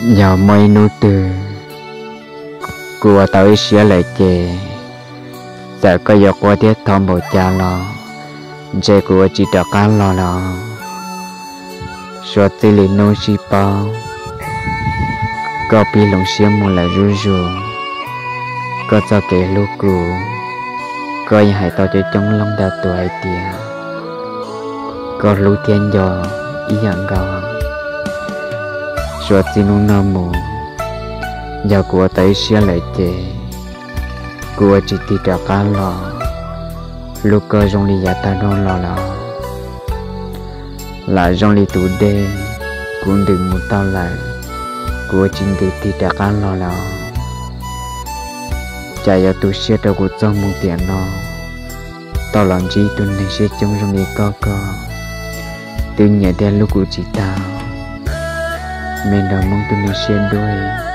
Yog muaj ib hnub twg kuv ua tau ib siab lawm ces, txawm koj yuav quaj thiab thov npaum cas los ntshe kuv ua tsis rov qab los lawm. Suav txij li hnub sib paub, koj pib hloov siab mus lawm zuj zus. Koj txoj kev hlub kuv, koj yeej hais tau coob coob leej ntau tus hais tias koj hlub thiab nco ib yam nkaus. Suav txij hnub no mus, yog kuv ua tau ib siab lawm ces kuv ua tsis tig rov qab los hlub koj zoo li yav tag dhau los lawm. Lam zoo li tus dej, kuv ntws mus tau lawm, kuv ua tsis tig rov qab los lawm. Cas yuav tu siab rau kuv txog mus tiam no, tau los ntsib tus neeg siab coob zoo li koj, koj twb nyiam thiab hlub kuv tsis tag. Me nrog Hmoob tus neeg siab dub,